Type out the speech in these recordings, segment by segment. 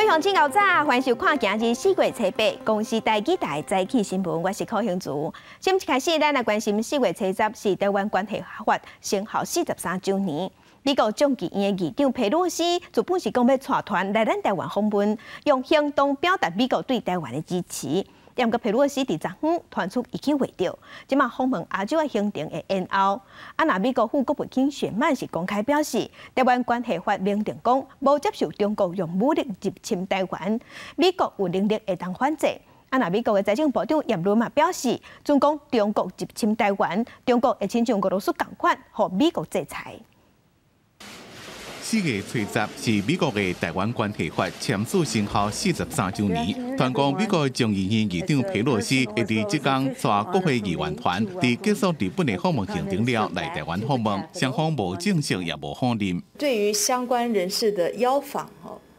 鄉親𠢕早，歡迎收看今日4月初八公視台語台早起新聞，我是柯興竹。新聞一開始，咱來關心4月初十是台灣關係法生效43週年。美國眾議院的議長佩洛西，原本是講欲帶團來咱台灣訪問，用行動表達美國對台灣的支持。毋過佩洛西佇昨昏傳出伊去袂著，這馬訪問亞洲的行程會延後。啊，若美國副國務卿雪曼是公開表示，台灣關係法明定講，無接受中國用武力入侵台灣，美國有能力會當反制。啊，若美國的財政部長葉倫嘛表示，準講中國入侵台灣，中國會親像俄羅斯仝款，予美國制裁。4月初十是美國的台灣關係法簽署生效43週年。傳講美國眾議院議長佩洛西會佇這工帶國會議員團，佇結束日本的訪問行程了來台灣訪問，雙方無證實也無否認。對於相關人士的邀訪，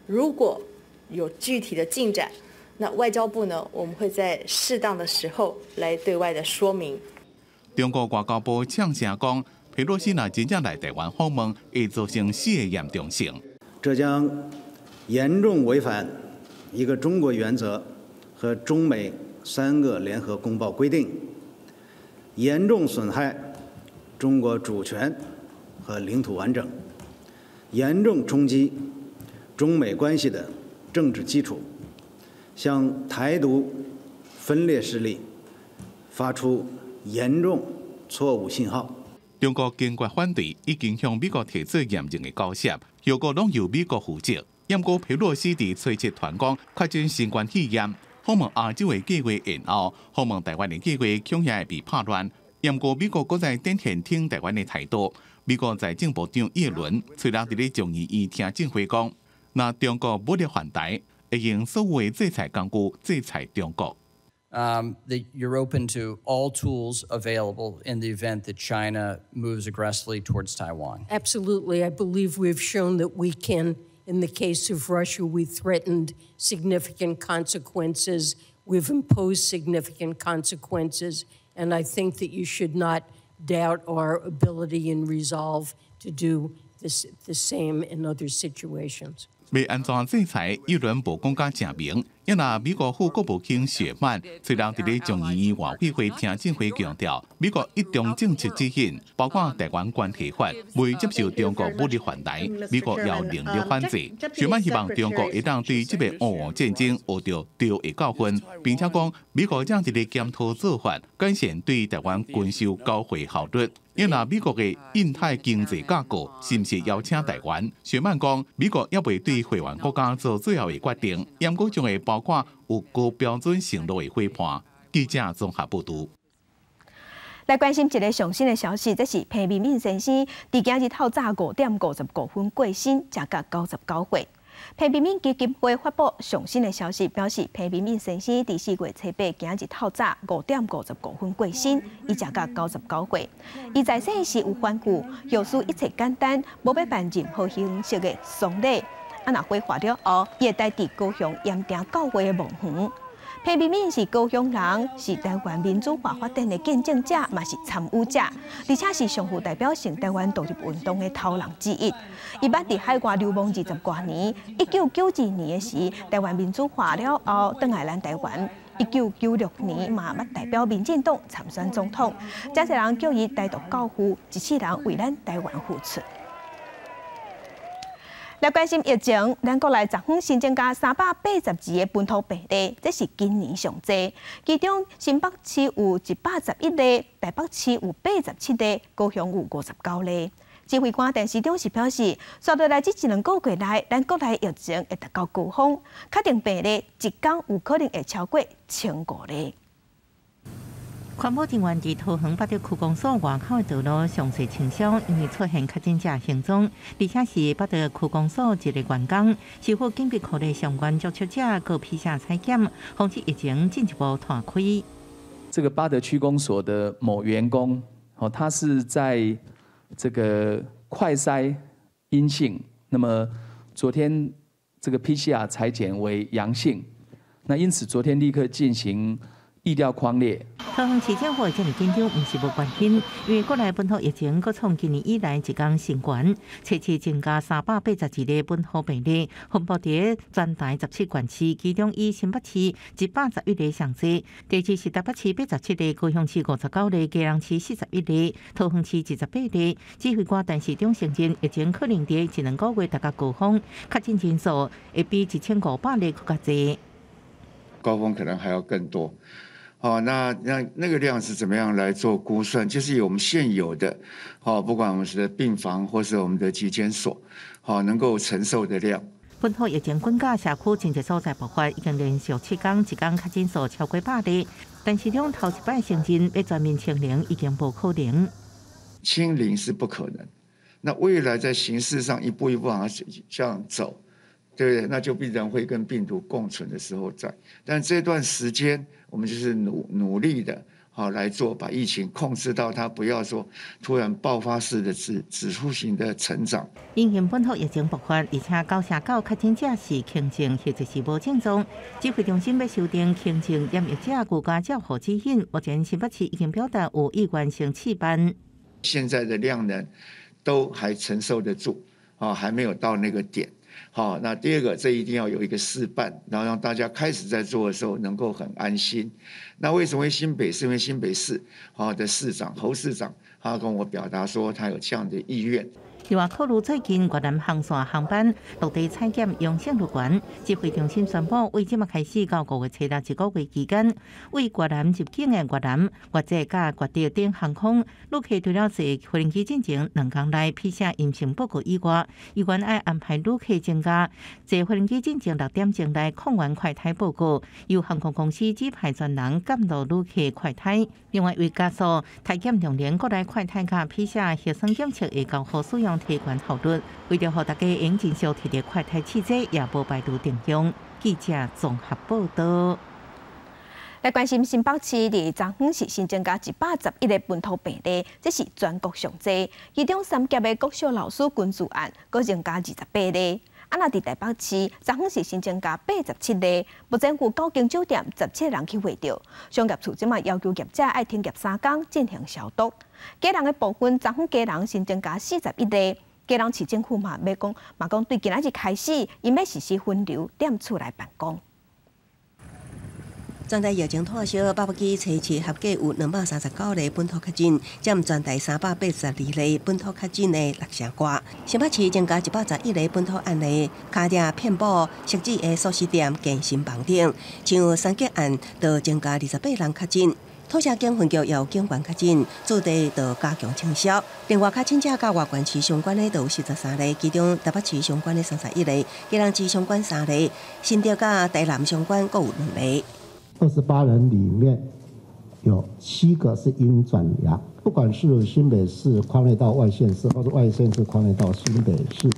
如果有具體的進展，那外交部呢，我們會在適當的時候來對外的說明。中國外交部嗆聲講，佩洛西若真正來台灣訪問，會造成四个嚴重性。這將嚴重違反一個中國原則和中美三個聯合公報規定，嚴重損害中國主權和領土完整，嚴重衝擊中美關係的政治基礎，向台獨分裂勢力發出嚴重錯誤信號。中國堅決反對，已經向美國提出嚴正的交涉，後果攏由美國負責。毋過佩洛西佇初七傳講確診新冠肺炎，訪問亞洲的計劃延後，訪問台灣的計劃恐嚇會被拍亂。毋過美國閣再展現挺台灣的態度。美國財政部長葉倫隨後佇咧眾議院聽證會講，若中國武力犯台，會用所有的制裁工具制裁中國。 That you're open to all tools available in the event that China moves aggressively towards Taiwan. Absolutely. I believe we've shown that we can. In the case of Russia, we threatened significant consequences. We've imposed significant consequences. And I think that you should not doubt our ability and resolve to do this, the same in other situations. 欲按怎制裁，葉倫無講甲誠明。也若美國副國務卿雪曼隨後佇咧眾議院外委會聽證會強調，美國一中政策指引，包括台灣關係法，袂接受中國武力犯台，美國有能力反制。雪曼希望中國會當對這个俄烏戰爭學著著的教訓，並且講美國正佇咧檢討做法，改善對台灣軍售交貨效率。也若美國的印太經濟架構是毋是邀請台灣？雪曼講，美國猶未對會員國家做最後的決定，毋過將會包括有高標準承諾的伙伴。記者綜合報導。來關心一个上新的消息，這是彭明敏先生佇今日透早5點55分過身，食甲99歲。彭明敏基金會發布上新的消息，表示彭明敏先生佇4月初八今日透早5點55分過身，伊食甲99歲。伊在世時有吩咐，後事一切簡單，無欲辦任何形式的喪禮。啊，若火化了後，伊會待佇高雄鹽埕教會的墓園。彭明敏是高雄人，是台灣民主化發展的見證者，嘛是參與者，而且是上富代表性台灣獨立運動的頭人之一。伊捌佇海外流亡20外年，1992年的時，台灣民主化了後，轉來咱台灣。1996年嘛捌代表民進黨參選總統，誠濟人叫伊台獨教父，一世人為咱台灣付出。來關心疫情，咱國內昨昏新增加382個本土病例，這是今年上濟。其中新北市有111例，台北市有87例，高雄有59例。指揮官陳時中是表示，紲落來這一兩個月內，咱國內疫情會達到高峰，確定病例一工有可能會超過1500例。環保人員佇桃園八德區公所外口的道路詳細清掃，因為出現確診者行蹤，而且是八德區公所一个員工，是否緊急鼓勵相關接觸者閣 PCR 採檢，防止疫情進一步湠開。這個八德區公所的某員工，哦，他是在這個快篩陰性，那麼昨天這個 PCR 採檢為陽性，那因此昨天立刻進行疫調匡列。桃園市政府會遮爾緊張，毋是無原因，因為國內本土疫情閣創今年以來一天新高，初期增加382例本土病例，分布佇全台17縣市，其中以新北市111例上濟，第二是台北市87例，高雄市59例，基隆市41例，桃園市28例。指揮官陳時中承認，疫情可能佇一兩個月達到高峰，確診人數會比1500例閣較濟。高峰可能還要更多。好，那個量是怎麼樣來做估算？就是以我們現有的，好，不管我們是病房或是我們的疾檢所，好，能夠承受的量。本土疫情滾加社區真濟所在爆發，已經連續7天，一天確診數超過百例。陳時中頭一擺承認欲全面清零已經無可能。清零是不可能。那未來在形勢上一步一步往這樣走，對不對？那就必然會跟病毒共存的時候在。但這段時間，我們就是努力的，好來做，把疫情控制到它不要說突然爆發式的指數型的成長。因應本土疫情爆發，而且9成9確診者是輕症或者是無症狀，指揮中心欲修訂輕症染疫者居家照護指引。目前新北市已經表達有意願先試辦。現在的量能都還承受得住，啊，還沒有到那個點。好，那第二個，這一定要有一個試辦，然後讓大家開始在做的時候能夠很安心。那為什麼會新北市？因為新北市好的市長侯市長，他跟我表達說他有這樣的意願。另外，考慮最近越南航線航班落地採檢陽性率懸，指揮中心宣布，為這馬開始到5月初六一個月期間，對越南入境的越南、越捷佮越德等航空旅客，除了坐飛機進前2工內 PCR 陰性報告以外，依然愛安排旅客增加坐飛機進前6點鐘內抗原快篩報告，由航空公司指派專人監督旅客快篩。另外，為加速篩檢量能，國內快篩佮 PCR 核酸檢測會交予使用提懸效率，為著予大家用盡少提著快篩試劑，也無排除定用。記者綜合報道。來關心新北市佇昨昏是新增加111個本土病例，這是全國上濟。其中三峽的國小老師群聚案，閣增加28例。啊，若佇台北市，昨昏是新增加87例，目前有九間酒店17人去驗著。商業處這馬要求業者愛停業3工進行消毒。基隆的部分，昨昏基隆新增加41例，基隆市政府嘛欲講嘛講，對今仔日開始，𪜶欲實施分流，踮厝內辦公。全台疫情拖燒，百日初七合計有239例本土確診，佔全台382例本土確診的六成外。新北市增加111例本土案例，跤跡遍佈汐止的速食店、健身房等，像三峽案就增加28人確診。土城警分局也有警員確診，駐地就加強清消。另外，確診者佮外縣市相關的就有43例，其中台北市相關的31例，基隆市相關三例，新竹佮台南相關閣有兩例。 28人裡面有7個是陰轉陽，不管是新北市匡列到外縣市，或者外縣市匡列到新北市，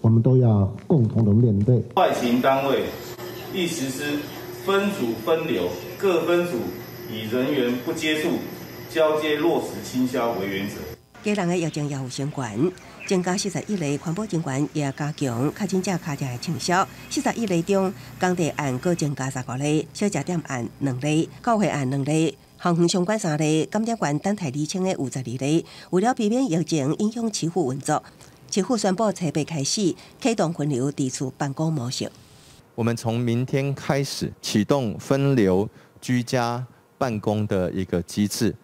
我們都要共同的面對。外勤單位亦實施分組分流，各分組以人員不接觸、交接落實清消為原則。基隆的疫情也有升懸，增加41例，環保人員也加強確診者跤跡的清消。41例中，工地案閣增加15例，小食店案兩例，教會案兩例，航空相關三例，檢點員等待釐清的有12例。為了避免疫情影響市府運作，市府宣布初八開始啟動分流佇厝辦公模式。我們從明天開始啟動分流居家辦公的一個機制。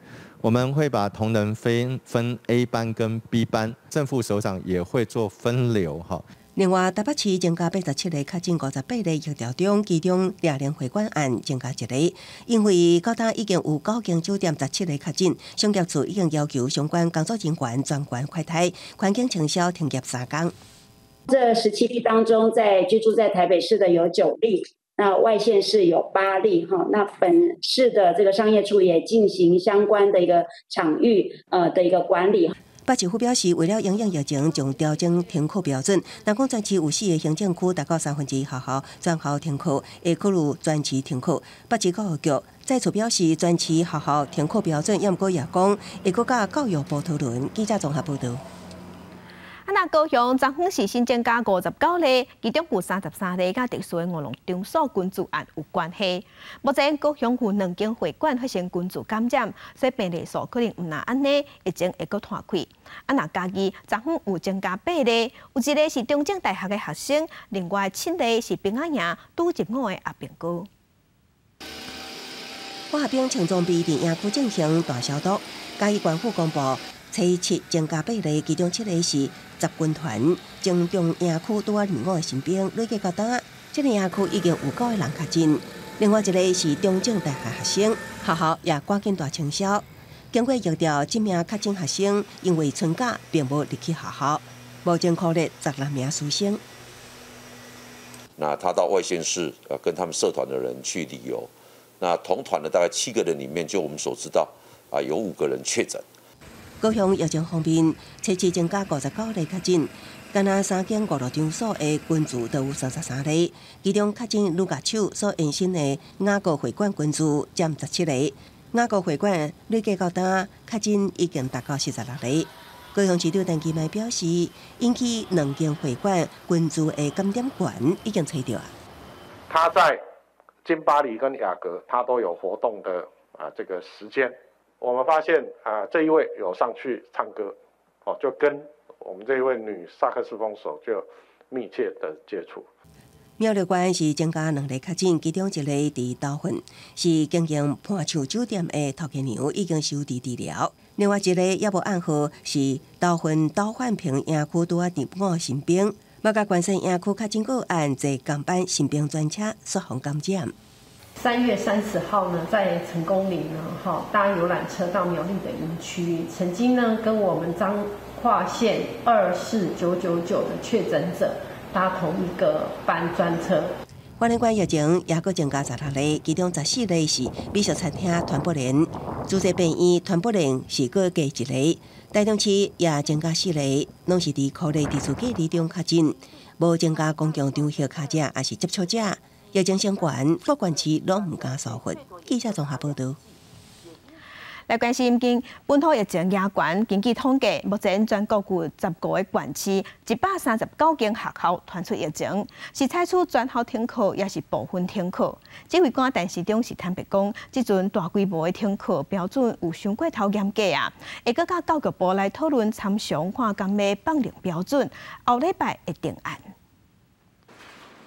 我們會把同仁分 A 班跟 B 班，正副首長也會做分流哈。另外，台北市增加87例確診，58例疫調中，其中掠龍會館案增加一例。因為到今已經有九間酒店17個確診，商業處已經要求相關工作人員全員快篩，環境清消停業3工。這17例當中，在居住在台北市的有9例。那外縣市有8例哈，那本市的這個商業處也進行相關的一個場域的一個管理。北市府表示，為了因應疫情，將調整停課標準。若講全市有四個行政區達到1/3學校全校停課，會考慮全市停課。北市教育局再次表示，全市學校停課標準，也毋過也講會閣佮教育部討論。記者綜合報導。啊，若高雄昨昏是新增加59例，其中有33例佮特殊的五龙场所群聚案有关系。目前高雄有两间会馆发生群聚感染，所以病例数可能毋但按呢，疫情会阁拖开。啊，若嘉义昨昏有增加8例，有一个是中正大学的学生，另外7例是兵仔营拄入伍的阿兵哥。化学兵穿装备伫营区进行大消毒，嘉义县府公布，初七增加8例，其中7个是十军团增中营区拄仔入伍的新兵，累计到今，这个营区已经有9个人确诊。另外一个是中正大学学生，学校也赶紧大清消。经过疫调，这名确诊学生因为春假并无入去学校，目前确认16名师生。那他到外县市，跟他们社团的人去旅游，那同团的大概7个人里面，就我们所知道，啊，有5个人确诊。高雄疫情方面，初七增加59例确诊，敢若三间娱乐场所的群聚都有33例，其中确诊女乐手所延伸的雅阁会馆群聚占17个，雅阁会馆累计到今确诊已经达到46例。高雄市长陈其迈表示，引起两间会馆群聚的感染源已经揣著啊。他在金巴黎跟雅阁，他都有活动的啊这个时间。我們發現啊，這一位有上去唱歌，哦，就跟我們這一位女薩克斯風手就密切的接觸。苗栗縣是增加2例確診，其中一个佇頭份是經營伴手酒店的頭家娘，已經收治治療。另外一個猶無按號是頭份斗煥坪營區拄仔入伍新兵，嘛共關山營區確診個案坐航班新兵專車煞予感染。3月30號呢，在成功嶺呢，哈搭遊覽車到苗栗的營區，曾經呢跟我們彰化縣24999的確診者搭同一個班專車。花蓮縣疫情也閣增加16例，其中14例是美食餐廳傳播鏈，自濟病院傳播鏈是閣加1個，台中市也增加4例，攏是佇箍內自主隔離中確診，無增加公共場合跤者，抑是接觸者。疫情升懸，各縣市攏毋敢疏忽。記者綜合報導。來關心近本土疫情嚴懸，根據統計，目前全國有15個縣市，139間學校傳出疫情，是採取全校停課，抑是部分停課。指揮官陳時中是坦白講，這陣大規模的停課標準有傷過頭嚴格啊，會閣佮教育部來討論參詳看敢欲放寬標準，後禮拜會定案。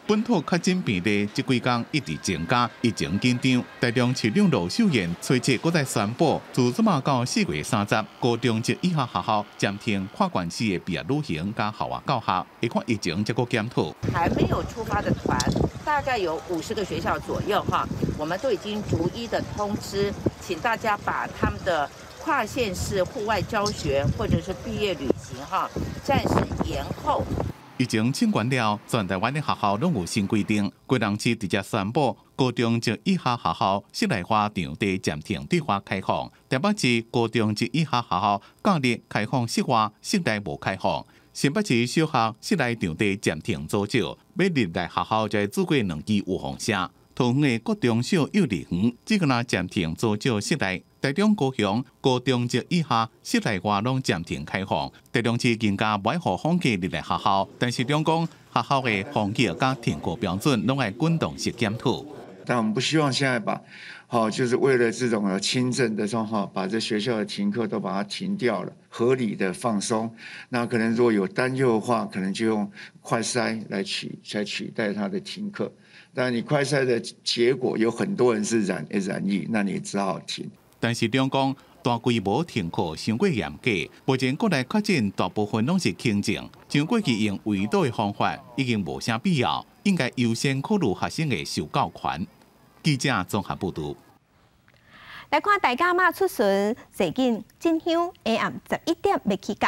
本土確診病例這幾工一直增加，疫情緊張。台中市長盧秀燕隨即閣再宣布，自這馬到4月30，高中及以下學校暫停跨縣市的畢業旅行佮校外教學，會看疫情才閣檢討。還沒有出發的團，大概有50個學校左右哈，我們都已經逐一的通知，請大家把他們的跨縣市戶外教學或者是畢業旅行哈，暫時延後。疫情清關了，全台灣的學校攏有新規定。基隆市直接宣布，高中及以下學校室內活場地暫停對外開放。台北市高中及以下學校假日開放室外，室內無開放。新北市小學室內場地暫停租借，欲入內學校就愛注過兩劑預防針。桃園的國中小幼兒園只敢若暫停租借室內。台中、高雄高中及以下室內外攏暫停開放。台中市更加無愛予放假入來學校，但是中講學校的防疫佮停課標準攏愛滾動式檢討。但我們不希望現在把，好，就是為了這種輕症的狀況，把這學校的停課都把它停掉了，合理的放鬆。那可能如果有擔憂的話，可能就用快篩來取代它的停課。但你快篩的結果有很多人是染疫，那你只好停。但是中講大規模停課傷過嚴格，目前國內確診大部分攏是輕症，像過去用圍堵的方法已經無啥必要，應該優先考慮學生的受教權。記者綜合報導。來看大甲媽出巡，坐緊進香，下暗11點欲起駕。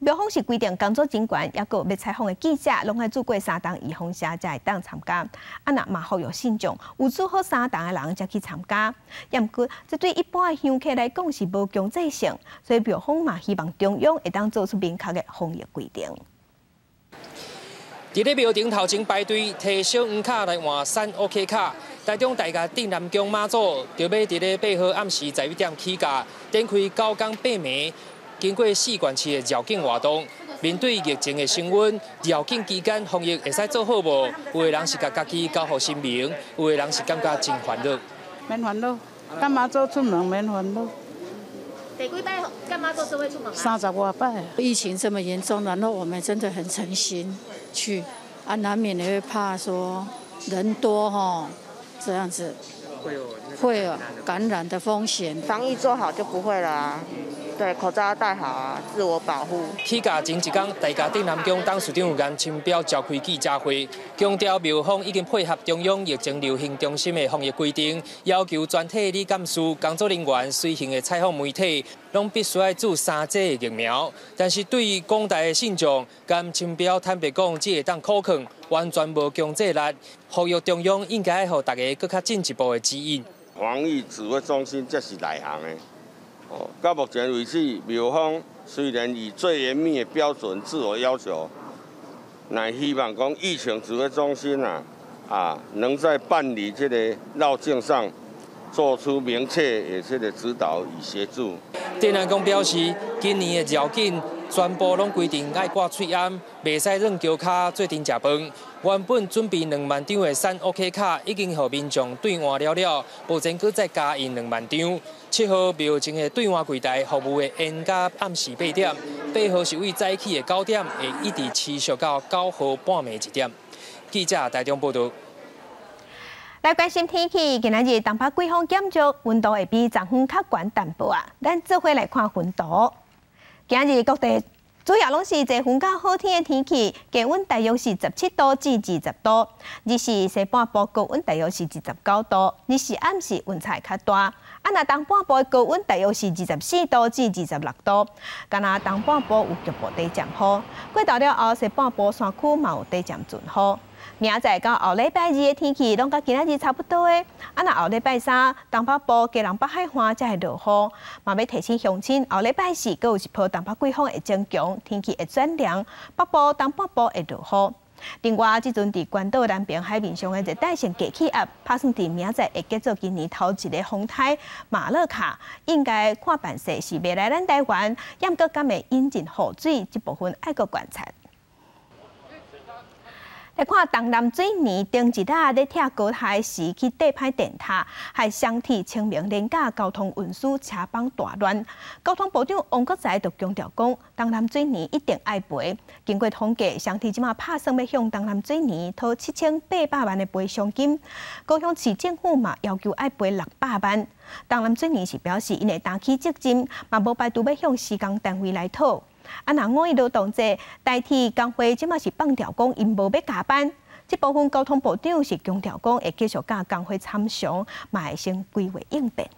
廟方是規定工作人員，抑閣欲採訪的記者，攏愛注過三針預防針才會當參加。啊，若媽呼籲信眾有注好三針的人才去參加。抑毋過，這對一般的香客來講是無強制性，所以廟方嘛希望中央會當做出明確的防疫規定。佇咧廟頂頭前排隊提小黃卡來換瘦 OK 卡。台中大甲鎮瀾宮媽祖著欲佇咧8號暗時11點起駕，展開9工8暝。經過四縣市的繞境活動，面對疫情的升溫，繞境期間防疫會使做好無？有的人是共家己交予神明，有的人是感覺真煩惱。免煩惱，佮媽祖出門免煩惱。第幾擺佮媽祖做伙出門啊？三十外擺。疫情這麼嚴重，然後我們真的很誠心去，啊，難免也會怕說人多吼，這樣子會有感染的風險。防疫做好就不會啦。對，口罩要戴好啊，自我保護。起價前一天，大家鎮南宮董事長顏清標召開記者會，強調廟方已經配合中央疫情流行中心的防疫規定，要求全體理監事、工作人員、隨行的採訪媒體，攏必須愛注三劑疫苗。但是對於廣大的信眾，顏清標坦白講，只會當苦勸，完全無強制力。呼籲中央應該予大家閣較進一步的指引。防疫指揮中心這是內行的。到目前為止，廟方雖然以最嚴密的標準自我要求，乃希望講疫情指揮中心啊，能在辦理這個繞境上做出明確的這個指導與協助。鎮南宮表示，今年的繞境全部攏規定愛掛喙罨，袂使軟轎跤做陣食飯。原本準備2萬張的瘦 OK 卡已經予民眾兌換了了，目前閣再加印2萬張。7號廟前的兌換櫃台服務會延到暗時8點，8號是為早起的9點，會一直持續到9號半暝1點。記者台中報道。來關心天氣，今仔日東北季風減弱，溫度會比昨昏較懸淡薄啊。咱做伙來看雲圖。今日各地主要攏是濟雲佮好天的天氣，低溫大約是17度至20度。日時西半部高溫大約是29度，日時暗時溫差較大。啊，若東半部的高溫大約是24度至26度，敢若東半部有局部短暫雨。過晝了後，西半部山區嘛有短暫陣雨。明仔載到後禮拜二的天氣，攏佮今仔日差不多的。啊，若後禮拜三，東北部、基隆北海岸才會落雨。嘛欲提醒鄉親，後禮拜四閣有一波東北季風會增強，天氣會轉涼，北部、東北部會落雨。另外，這陣佇關島南邊海面上的熱帶性低氣壓，拍算佇明仔載會結做今年頭一个風颱馬勒卡，應該看辦勢是袂來咱台灣，猶過敢會引進雨水，這部分愛閣觀察。來看東南水泥頂一日咧拆高台時去硩歹電塔，害雙鐵清明連假交通運輸車幫大亂。交通部長王國材就強調講，東南水泥一定愛賠。經過統計，雙鐵這馬拍算欲向東南水泥討7800萬的賠償金。高雄市政府嘛要求愛賠600萬。東南水泥是表示，𪜶會擔起責任，嘛無排除欲向施工單位來討。啊！若五一勞動節，台鐵工會這馬是放調講，𪜶無欲加班。這部分交通部長是強調講，會繼續佮工會參詳，嘛會先規劃應變。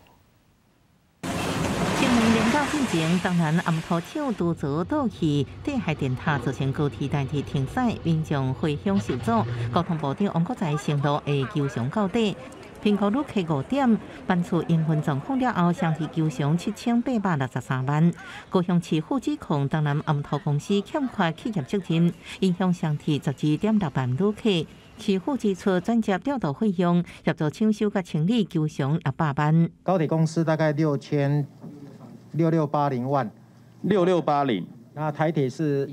清明連假進前，東南暗塗廠拄槽倒去，地下電塔造成高鐵代替停駛，民眾回鄉受阻。交通部長王國材承諾會求償到底。評估旅客5點，辦處營運狀況了後，雙鐵求償7863萬。高雄市府指控東南暗塗公司欠缺企業責任，影響雙鐵12.6萬旅客。市府支出轉接調度費用，協助搶修佮清理，求償600萬。高鐵公司大概6680萬，6680。那台鐵是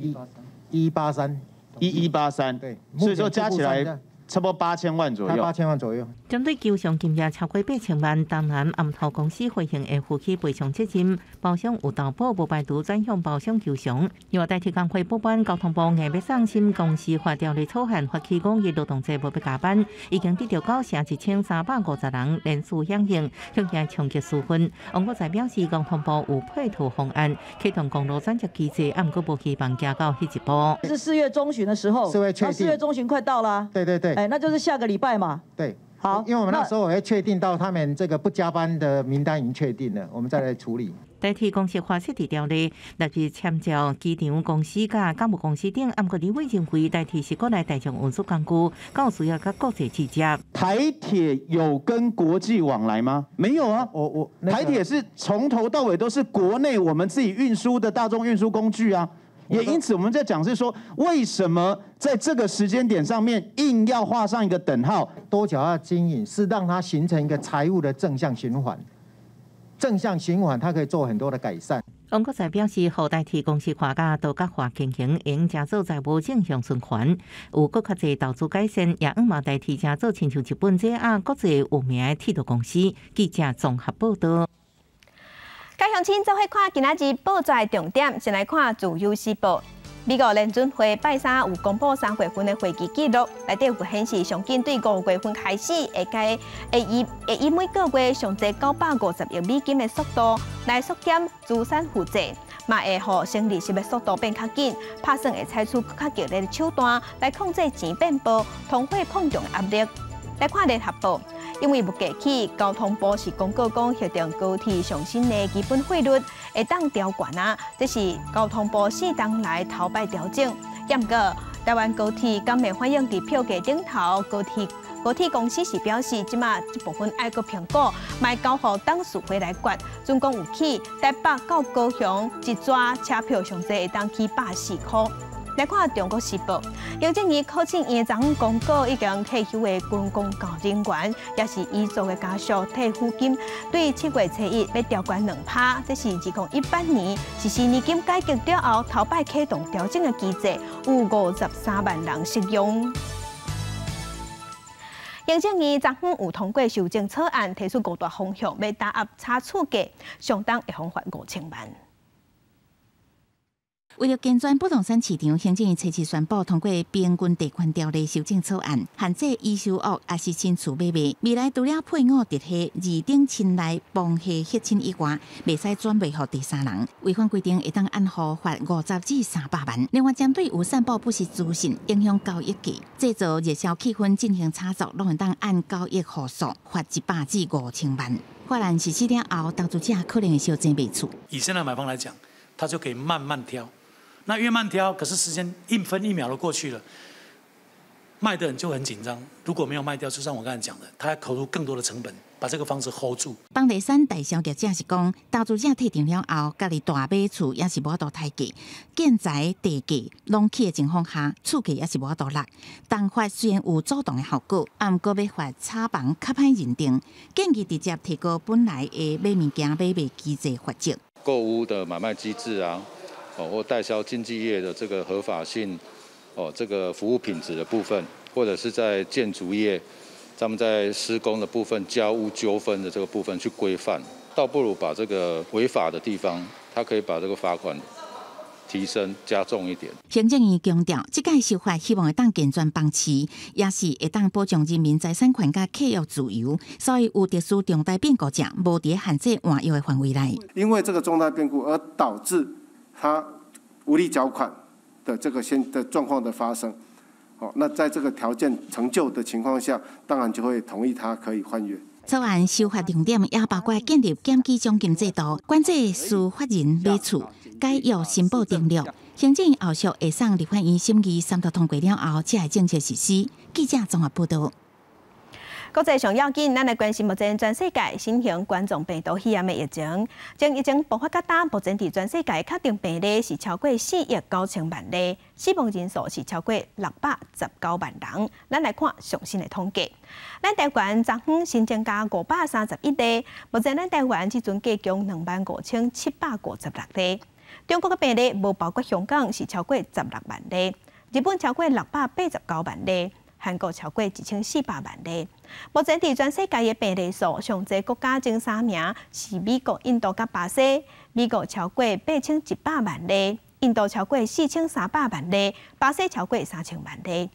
1183，1183，對，所以說加起來。差不多8000萬左右。8000萬左右。針對求償金額超過8000萬，東南暗塗公司回應會負起賠償責任，包商有投保，無排除轉向包商求償。另外，台鐵工會不滿交通部硬欲送審公司法條例草案，發起五一勞動節無欲加班，已經得到9成1350人連署響應，向驚衝擊處分。王國材表示，交通部有配套方案，啟動公路轉接機制，毋過無希望行到彼一步。是4月中旬的時候，4月中旬快到了。對對對。哎，那就是下個禮拜嘛。對，好，因為我們那時候會確定到他們這個不加班的名單已經確定了，我們再來處理。台鐵公司發設置條例，納入參照機場公司佮港務公司等，毋過李委認為台鐵是國內大眾運輸工具，較有需要佮國際對接。台鐵有跟國際往來嗎？沒有啊，我台鐵是從頭到尾都是國內我們自己運輸的大眾運輸工具啊。也因此，我們在講是說，為什麼在這個時間點上面硬要畫上一個等號？多角化經營是讓它形成一個財務的正向循環，正向循環它可以做很多的改善。王國材表示，予台鐵公司化佮多角化經營，會用做財務正向循環，有閣較濟投資改善，也向望台鐵成做親像日本這樣國際有名的鐵道公司。記者綜合報道。各位鄉親做伙看今仔日報紙重點，先來看《自由時報》。美國聯準會拜三有公布3月份的會議記錄，內底有顯示，上緊對5月份開始會改會以每個月上濟950億美金的速度來縮減資產負債，嘛會予升利息的速度變較緊，拍算會採取較強烈的手段來控制錢變薄、通貨膨脹的壓力。來看聯合報，因為物價起，交通部是公告講，核定高鐵上新的基本費率會當調懸啊，這是交通部四冬來頭擺調整。毋過，台灣高鐵敢會反映佇票價頂頭？高鐵公司是表示，這馬這部分愛閣評估，嘛交予董事會來決。準講有起，台北到高雄一逝車票上濟會當起104塊。來看《中國時報》，行政院考試院昨昏公告，已經退休的軍公教人員，也是遺族的家屬退撫金，對7月初1欲調懸2%，這是2018年實施年金改革了後，頭擺啟動調整的機制，有53萬人適用。行政院昨昏有通過修正草案，提出五大方向，欲打壓炒厝價，上重會予罰5000萬。為著健全不動產市場，行政院初七宣布通過平均地權條例修正草案，限制預售屋抑是新厝買賣，未來除了配偶直系、二等親內旁系血親以外，袂使轉賣予第三人。違反規定會當按戶罰50至300萬。另外，針對有散布不實資訊影響交易價、製造熱銷氣氛進行炒作，攏會當按交易戶數罰100至5000萬。法案實施了後，投資者可能會相爭賣厝。以現在買方來講，他就可以慢慢挑。那越慢挑，可是時間一分一秒都過去了，賣的人就很緊張。如果沒有賣掉，就像我剛才講的，他要投入更多的成本，把這個房子 hold 住。房地產代銷業者是講，投資者退場了後，家己大買厝也是無法度抬價，建材地價攏起的情況下，厝價也是無法度落。重罰雖然有阻擋的效果，毋過欲罰炒房較歹認定，建議直接提高本來的買物件買賣機制罰則。購屋的買賣機制啊。哦，或代銷經紀業的這個合法性，哦，這個服務品質的部分，或者是在建築業，他們在施工的部分、交屋糾紛的這個部分去規範，倒不如把這個違法的地方，他可以把這個罰款提升加重一點。行政院強調，這屆修法希望會當健全房市，也是會當保障人民財產權佮契約自由，所以有特殊重大變故者，無佇限制換約的範圍內。因為這個重大變故而導致他無力繳款的這個現的狀況的發生，好，那在這個條件成就的情況下，當然就會同意他可以換約。草案修法重點也包括建立檢舉獎金制度，管制司法人買厝、解約申報登錄。行政院後續會送立法院審議，三讀通過了後，才會正式實施。記者綜合報道。國際上要緊，咱來關心目前全世界新型冠狀病毒肺炎的疫情。從疫情爆發到今，目前佇全世界確定病例是超過4億9千萬例，死亡人數是超過619萬人。咱來看上新的統計，咱台灣昨昏新增加531例，目前咱台灣這陣計共25,756例。中國的病例無包括香港，是超過16萬例，日本超過689萬例。韓國超過1400萬例。目前佇全世界的病例數，上濟國家前三名是美國、印度佮巴西。美國超過8100萬例，印度超過4300萬例，巴西超過3000萬例。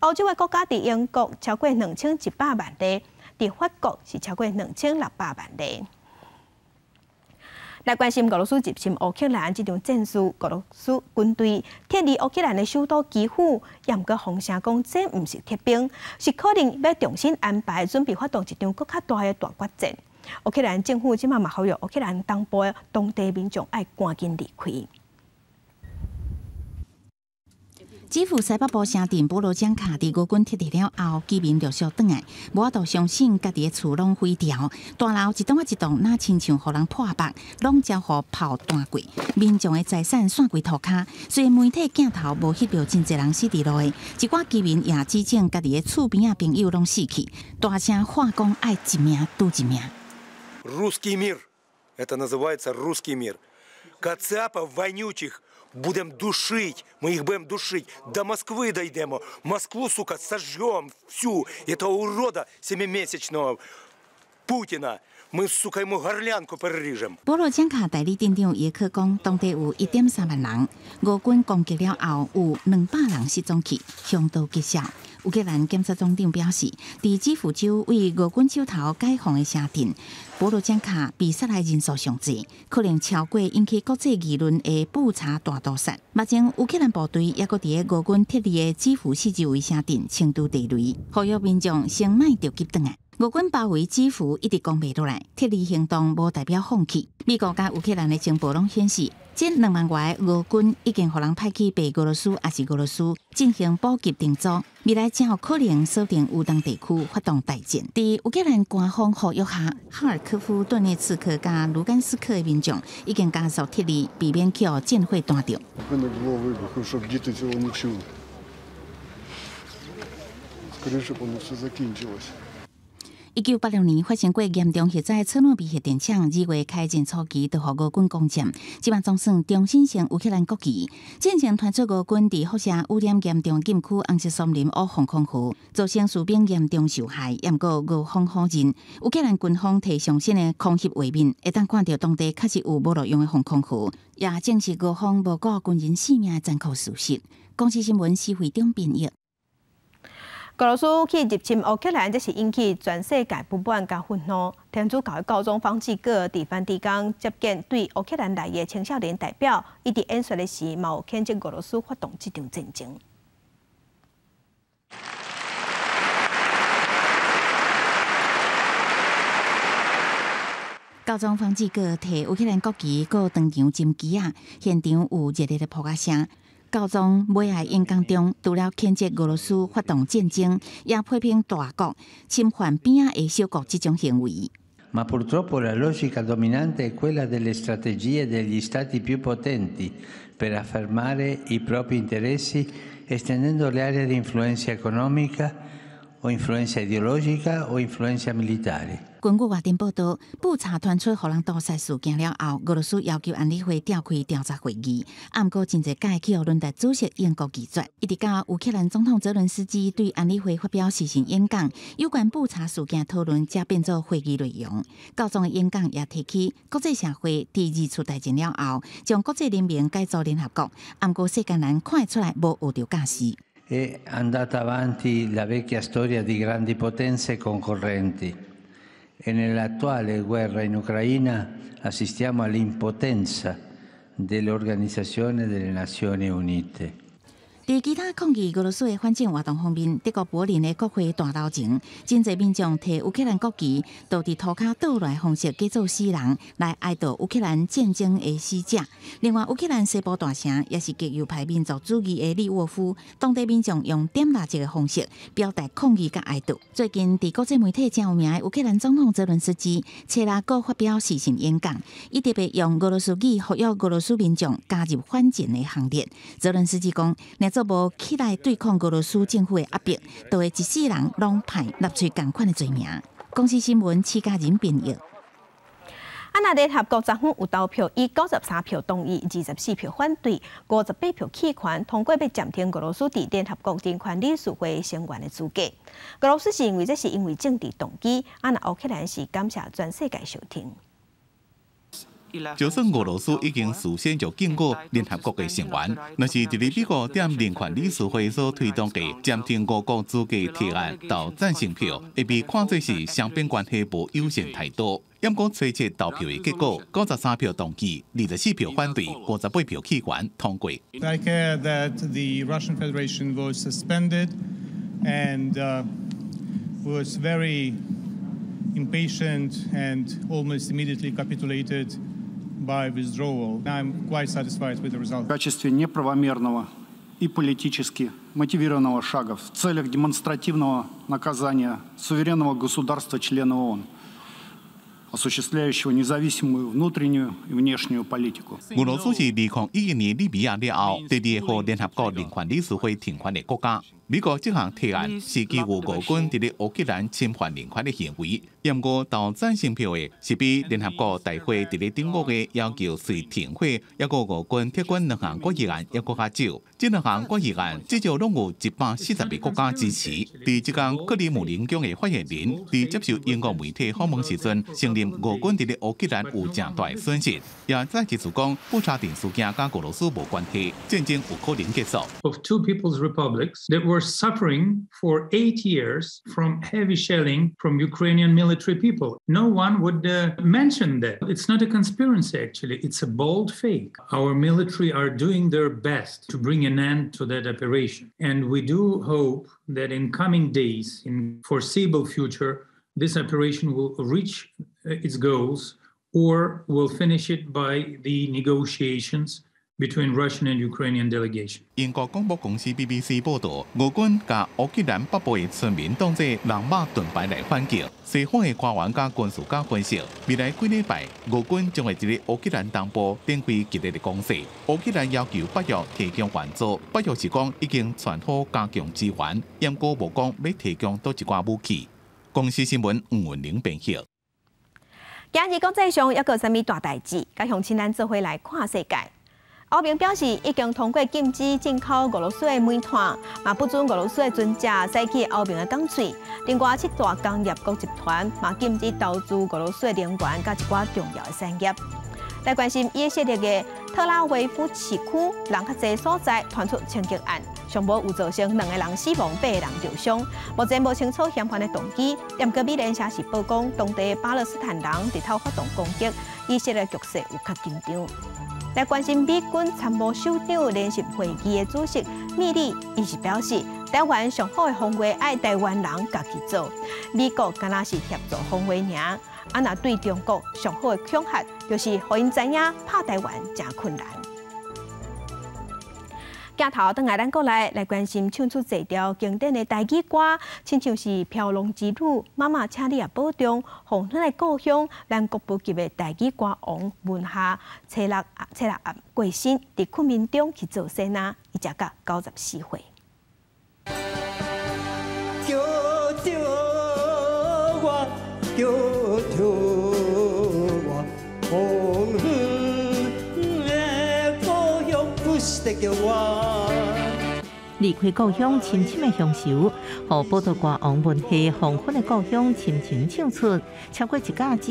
歐洲的國家佇英國超過2100萬例，佇法國是超過2600萬例。來關心俄羅斯入侵烏克蘭這場戰事，俄羅斯軍隊撤離烏克蘭的首都基輔，也毋過風聲講這毋是撤兵，是可能欲重新安排，準備發動一場閣較大的大決戰。烏克蘭政府這馬嘛呼籲烏克蘭東部的當地民眾愛趕緊離開。基輔西北部城鎮波羅江卡，佇俄軍撤離了後，居民陸續轉來，無法度相信家己的厝攏毀掉，大樓一棟仔一棟，若親像予人破腹，攏遭予炮彈過，民眾的財產散規塗跤。雖然媒體鏡頭無翕著真濟人死佇路的，一寡居民也指證家己的厝邊仔朋友攏死去，大聲喊講愛一命拄一命。 Русский мир, это называется русский мир. Кацапов вонючих будем душить, ми їх будем душить, до Москви дійдемо, Москву, сука, сожжем всю, этого урода семимесячного Путіна. Ми, сука, йому горлянку переріжемо. 波罗江卡代理镇长也可讲，当地有1.3万人，俄军攻击了后，有200人失踪去，相当棘手。乌克兰检察总长表示，伫基辅州为俄军手头解放的城镇波罗江卡被杀害人数上济，可能超过引起国际议论的布查大屠杀。目前乌克兰部队犹阁伫个俄军撤离的基辅四周围城镇清除地雷，呼吁民众先莫著急转来。俄军包围基辅一直攻袂落来，撤离行动无代表放弃。美国佮乌克兰的情报拢显示，这2万外俄军已经予人派去白俄罗斯，抑是俄罗斯进行补给重组，未来真有可能锁定乌东地区发动大战。伫乌克兰官方呼吁下，哈尔科夫、顿涅茨克佮卢甘斯克的民众已经加速撤离，避免去予战火弹著。1986年发生过严重核灾，车诺比核电厂2月开战初期就予俄军攻占，这摆总算重新成乌克兰国旗。战前传出俄军伫辐射污染严重禁区红色森林乌防空壕，造成士兵严重受害。毋过俄方否认，乌克兰军方提上新的空袭画面，会当看到当地确实有无路用的防空壕，也证实俄方无顾军人性命的残酷事实。公视新闻施惠中编译。俄罗斯去入侵乌克兰，这是引起全世界不满佮愤怒。天主教的教宗方济各伫梵蒂冈接见对乌克兰来的青少年代表，伊伫演说的时，嘛有谴责俄罗斯发动这场战争。教宗方济各提乌克兰国旗，阁登场锦旗仔，现场有热烈的噗仔声。教宗尾仔演讲中，除了谴责俄罗斯发动战争，也批评大国侵犯边仔的小国这种行为。 Ma purtroppo la logica dominante è quella delle strategie degli stati più potenti per affermare i propri interessi, estendendo le aree di influenza economica o influenza ideologica o influenza militare. 根据外电报道，布查传出予人屠杀事件了后，俄罗斯要求安理会召开调查会议，毋过真济届去予轮值主席英国拒绝。一直到乌克兰总统泽伦斯基对安理会发表视讯演讲，有关布查事件讨论才变做会议内容。教宗的演讲也提起，国际社会伫二次大战了后，将国际联盟改组联合国，毋过世间人看会出来无学著教训。 È andata avanti la vecchia storia di grandi potenze concorrenti. E nell'attuale guerra in Ucraina assistiamo all'impotenza dell'Organizzazione delle Nazioni Unite. 伫其他抗议俄罗斯的反战活动方面，德国柏林的国会大楼前，真济民众提乌克兰国旗，就伫涂跤倒落方式假做死人来哀悼乌克兰战争的死者。另外，乌克兰西部大城也是极右派民族主义的利沃夫，当地民众用点蜡烛的方式表达抗议佮哀悼。最近，伫国际媒体真有名的乌克兰总统泽伦斯基，初六阁发表视讯演讲，伊特别用俄罗斯语呼吁俄罗斯民众加入反战的行列。泽伦斯基讲，若做无起来对抗俄罗斯政府的压迫，就会一世人拢判纳粹仝款的罪名。公视新闻施嘉仁编译。啊，那联合国昨昏有投票，以93票同意、24票反对、58票弃权，通过欲暂停俄罗斯伫联合国人权理事会成员的资格。俄罗斯是认为这是因为政治动机，啊，那乌克兰是感谢全世界收听。就算俄罗斯已经事先就警告联合国的成员，若是伫咧美国踮人权理事会所推动的暂停俄国资格提案投赞成票，会被看作是双边关系无友善态度。毋过初次投票的结果，93票同意，24票反对，58票弃权通过。 I care that the Russian Federation was suspended and was very impatient and almost immediately capitulated by withdrawal. I'm quite satisfied with the result. В качестве неправомерного и политически мотивированного шага в целях демонстративного наказания суверенного государства-члена ООН, осуществляющего независимую внутреннюю и внешнюю политику。俄罗斯是2011年利比亚了后，第二个予联合国人权理事会停权的国家。美國這項提案是基於俄軍佇咧烏克蘭侵犯人權的行為，毋過投贊成票的是比聯合國大會佇咧頂個月要求隨停火，抑閣俄軍撤軍兩項決議案猶閣較少。這兩項決議案至少攏有142個國家支持。佇這工克里姆林宮的發言人佇接受英國媒體訪問時陣，承認俄軍佇咧烏克蘭有誠大的損失，也再一次講布查鎮事件佮俄羅斯無關係，戰爭有可能結束。 Of two people's republics that were suffering for 8 years from heavy shelling from Ukrainian military people. No one would mention that. It's not a conspiracy, actually. It's a bold fake. Our military are doing their best to bring an end to that operation. And we do hope that in coming days, in foreseeable future, this operation will reach its goals or will finish it by the negotiations between Russian and Ukrainian delegation. 英國廣播公司 BBC 報導，俄軍共烏克蘭北部的村民當做人肉盾牌來反擊。西方的官員佮軍事家分析，未來幾禮拜，俄軍將會佇咧烏克蘭東部展開激烈的攻勢。烏克蘭要求北約提供援助，北約是講已經傳好加強支援，毋過無講欲提供佗一寡武器。公視新聞吳文玲編譯。今日國際上猶閣有啥物大代誌？佮鄉親咱做伙來看世界。歐盟表示已經通過禁止進口俄羅斯的煤炭，嘛不准俄羅斯的船隻駛去歐盟的港喙。另外，七大工業國集團嘛禁止投資俄羅斯的能源佮一寡重要的產業。來關心以色列的特拉維夫市區人較濟所在傳出槍擊案，上無有造成兩個人死亡，八個人受傷。目前無清楚嫌犯的動機。毋過美聯社是報講，當地巴勒斯坦人佇頭發動攻擊，以色列局勢有較緊張。來關心美軍參謀首長聯席會議的主席米利，伊是表示，台灣上好的防衛愛台灣人家己做，美國敢若是協助防衛爾。啊，若對中國上好的恐嚇，就是予𪜶知影拍台灣誠困難。鏡頭轉來咱國內來關心唱出這條經典的台語歌，親像是《飄浪之女》、媽媽請你也保重、鳳凰的故鄉，咱國寶級的台語歌王文夏初六暗過身，佇困眠中去做仙仔，伊食甲94歲。叫著我，叫著我，風雨的故鄉不是在叫我。離開故鄉，深深的鄉愁，予寶島歌王文夏黃昏的故鄉深情唱出超過一甲子，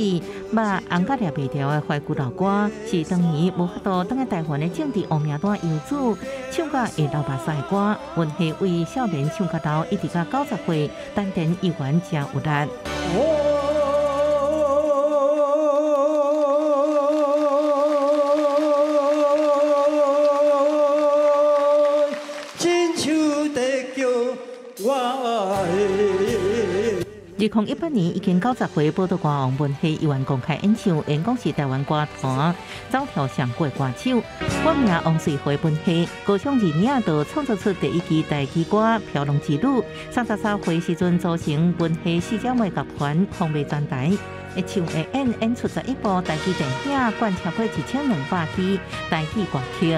目紅甲掠袂牢的懷舊老歌，是當年無法度轉來台灣的政治烏名單遊子唱甲會流目屎的歌。文夏為少年唱到老，一直到90歲，丹田依然誠有力。2018年已經90歲，寶島歌王文夏依然公開演唱，演講是台灣歌壇走跳上古的歌手。我名王瑞華文夏，高中2年就創作出第一支台語歌《飄浪之女》。33歲時陣組成文夏四姐妹樂團，風靡全台。會唱會演演出11部台語電影，灌超過1200支台語歌曲。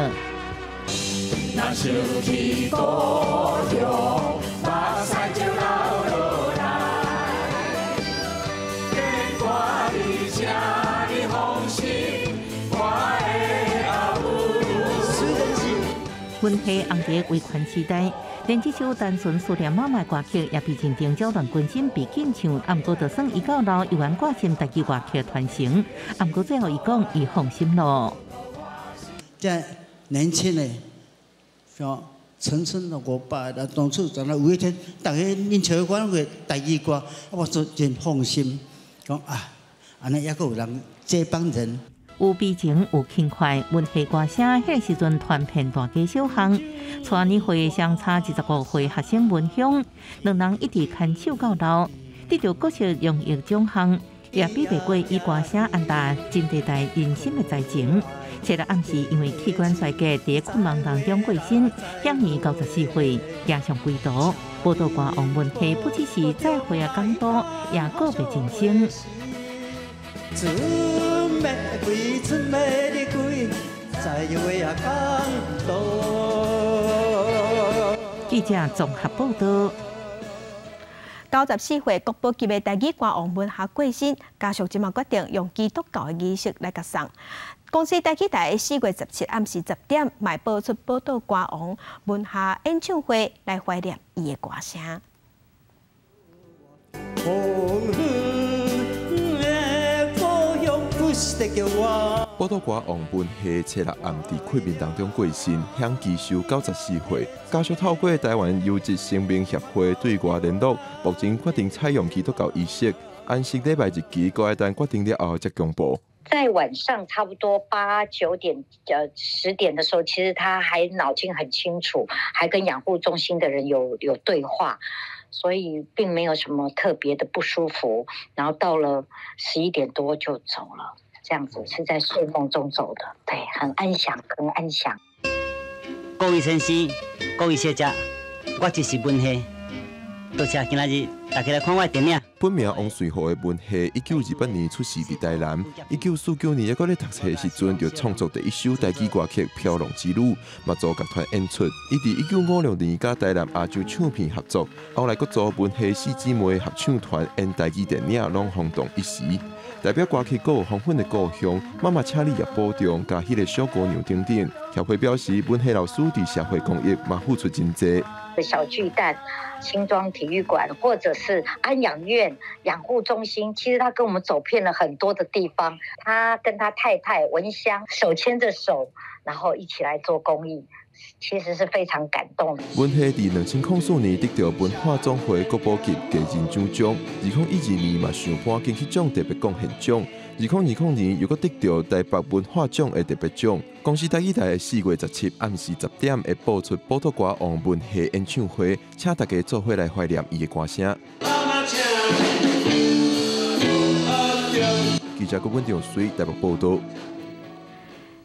若想起故鄉，目屎就流落來。見過你，請你放心，我的阿母。文夏紅佇威權時代，連這首單純思念媽媽歌曲也被認定擾亂軍心被禁唱。毋過就算伊到老，依然掛心台語歌曲傳承。毋過最後伊講，伊放心咯。這年輕的，說陳升的我爸，當初在那有一天，大家恁唱阮的台語歌，我說真放心，講啊，按呢猶閣有人這幫人。有悲情，有輕快，文夏歌聲，彼個時陣傳遍大街小巷。帶年歲相差25歲學生文香，兩人一直牽手到老，得到各式榮譽獎項，也比袂過以歌聲傳達真地帶人心的才情。這個暗時因為器官衰竭，佇困夢當中過身，享年94歲，行上歸途。寶島歌王文夏不只是再會的港都，也告別人生。准欲歸，准欲離開，在話啊港都。記者綜合報道。 94歲國寶級的台語歌王文夏過身，家屬這馬決定用基督教的儀式來接送。公視台語台4月17暗時10點，嘛播出寶島歌王文夏演唱會來懷念伊的歌聲。寶島歌王文夏初六暗佇困眠當中過身，享耆壽94歲。家屬透過台灣優質生命協會對外聯絡，目前決定採用基督教儀式，安息禮拜日期閣愛等決定了後才公布。在晚上差不多8、9點、10點的時候，其實他還腦筋很清楚，還跟養護中心的人有對話，所以並沒有什麼特別的不舒服。然後到了11點多就走了，這樣子是在睡夢中走的，對，很安詳，很安詳。各位先生，各位小姐，我就是文夏。多謝今仔日大家來看我的電影。本名王瑞和的文夏，1928年出世佇台南。1949年，猶閣咧讀冊的時陣，就創作第一首台語歌曲《飄浪之旅》，嘛組樂團演出。伊佇1956年佮台南亞洲唱片合作，後來閣組文夏四姊妹合唱團演台語電影，攏轟動一時。代表歌曲閣有《黃昏的故鄉》、媽媽請你也保重、佮彼个小姑娘等等。協會表示，文夏老師佇社會公益嘛付出真濟。小巨蛋、新莊體育館，或者是安養院、養護中心，其實他跟我們走遍了很多的地方。他跟他太太文香手牽着手，然後一起來做公益，其實是非常感動。文夏佇2004年得到文化總會國寶級藝人獎章，2012年嘛上頒金曲獎特別貢獻獎，2020年又閣得到台北文化獎的特別獎。公視台語台4月17暗時10點會播出寶島歌王文夏演唱會，請大家做伙來懷念伊的歌聲。記者郭文長水台北報道。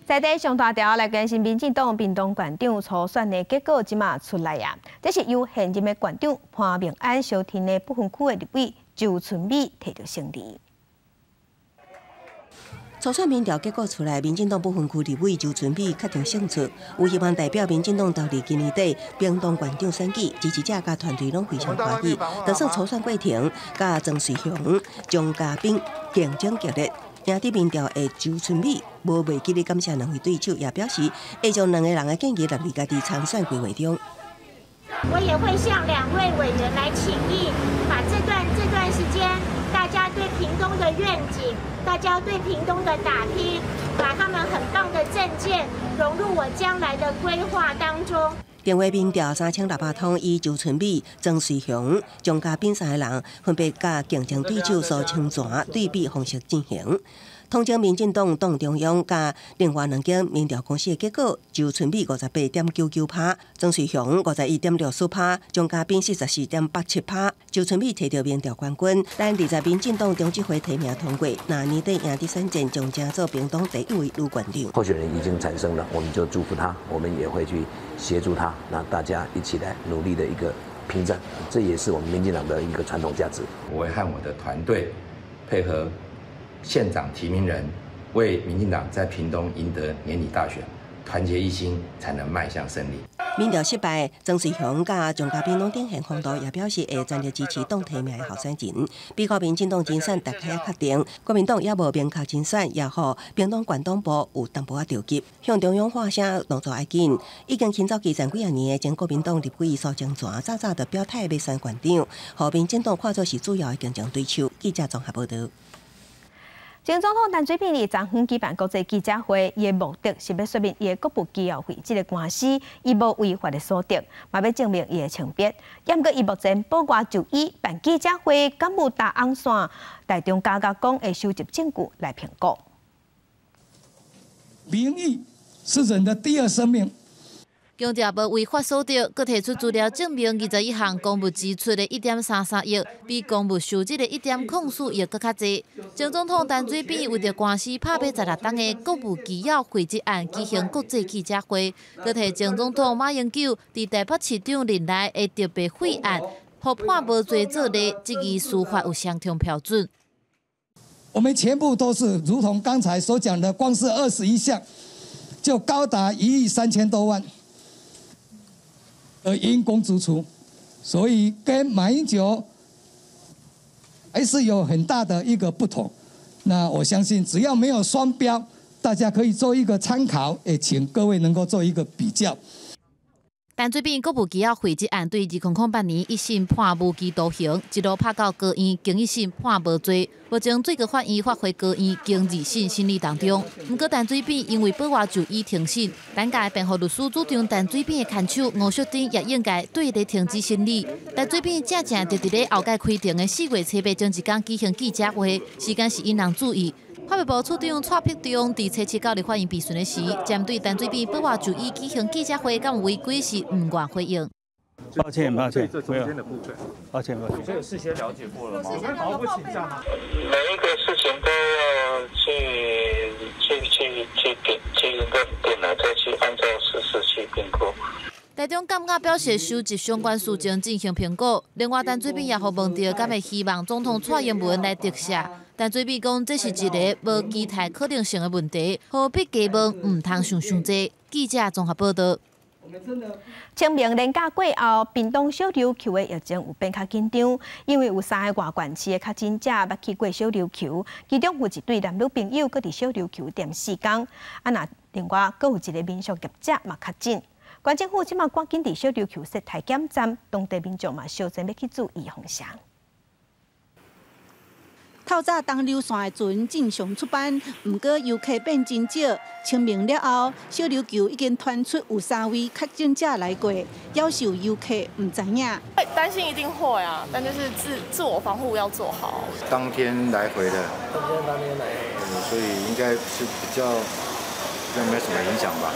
在地上大條來關心民進黨屏東縣長初選的結果，這馬出來啊！這是由現任的縣長潘孟安相挺的不分區的立委周春美提著勝利。初選民調結果出來，民進黨不分區立委周春美確定勝出，有希望代表民進黨投入今年底屏東縣長選舉，支持者佮團隊攏非常歡喜。就算初選過程，佮曾瑞雄、張家斌競爭激烈，贏得民調的周春美無袂記得感謝兩位對手，也表示會將兩個人的建議納入家己參選規劃中。我也會向兩位委員來請意，把這段時間大家對屏東的願景，大家對屏東的打拼，把他們很棒的政見融入我將來的規劃當中。電話民調3600通，以周春美、曾瑞雄、張家斌三個人分別佮競爭對手蘇清泉對比方式進行。統整民進黨黨中央佮另外兩間民調公司的結果，周春美58.99%，曾瑞雄51.64%，張家斌44.87%。周春美提著民調冠軍，咱20民進黨中執會提名通過，若年底贏得選戰，將成做屏東第一位女縣長。候選人已經產生了，我們就祝福他，我們也會去協助他，那大家一起來努力的一個拼戰，這也是我們民進黨的一個傳統價值。我會和我的團隊配合縣長提名人，為民進黨在屏東贏得年底大選，團結一心，才能邁向勝利。民調失敗，曾瑞雄佮張家斌攏展現風度，也表示會全力支持黨提名的候選人。美國民進黨人選大概確定，國民黨猶無明確人選，也予屏東縣黨部有淡薄仔著急，向中央喊聲動作愛緊。已經行走基層幾仔年的前國民黨立委蘇清泉，早早就表態欲選縣長，予民進黨看作是主要的競爭對手。記者綜合報道。前總統陳水扁佇昨昏舉辦國際記者會，伊的目的是欲說明伊的國務機要費這个官司，伊無違法的所得，嘛欲證明伊的清白。毋過伊目前保外就醫辦記者會，敢有搭紅線？台中加甲講會收集證據來評估。民意是人的第二生命。強調無違法所得，閣提出資料證明21項公務支出的1.33億，比公務收入的1.04億閣較濟。前總統陳水扁為著官司拍馬16冬的國務機要費一案舉行國際記者會，閣提前總統馬英九佇台北市長任內的特別費案，予判無罪做例，質疑司法有雙重標準。我們全部都是如同剛才所講的，光是21項就高達1億3千多萬。而因公支出，所以跟馬英九還是有很大的一個不同。那我相信只要沒有雙標，大家可以做一個參考，也請各位能夠做一個比較。陳水扁國務機要廢一案對2008年一審判無期徒刑，一路拍到高院，經一審判無罪。目前最高法院發回高院，經二審審理當中。毋過陳水扁因為保外就醫停審，等屆辯護律師主張陳水扁的牽手吳淑珍也應該對咧停止審理。陳水扁正正就佇咧後蓋開庭的4月初八前一工舉行記者會，時間是引人注意。法務部處長蔡碧中佇初七到立法院備詢的時，針對陳水扁保外就醫舉行記者會敢有違規是毋願回應。抱歉，抱歉，沒有。抱歉，抱歉。這有事先了解過了嗎？每一個事情都要去認定來，再去按照事實去評估。台中感覺表示收集相關事情進行評估。另外，陳水扁也予問著，敢會希望總統蔡英文來特赦？陳水扁講，這是一个無期待可能性的問題，何必加問，毋通想傷濟。記者綜合報道。清明連假過後，屏東小琉球的疫情有變較緊張，因為有三个外縣市的確診者捌去過小琉球，其中有一對男女朋友閣佇小琉球踮四工。啊，若另外閣有一个民宿業者嘛確診。縣政府這馬趕緊佇小琉球設體檢站，當地民眾嘛相爭欲去注預防針。透早東流線的船正常出班，毋過遊客變真少。清明了後，小琉球已經傳出有3位確診者來過，夭壽遊客毋知影。會擔心一定會啊，但就是自我防護要做好。當天來回的，當天來回，所以應該是比較沒什麼影響吧，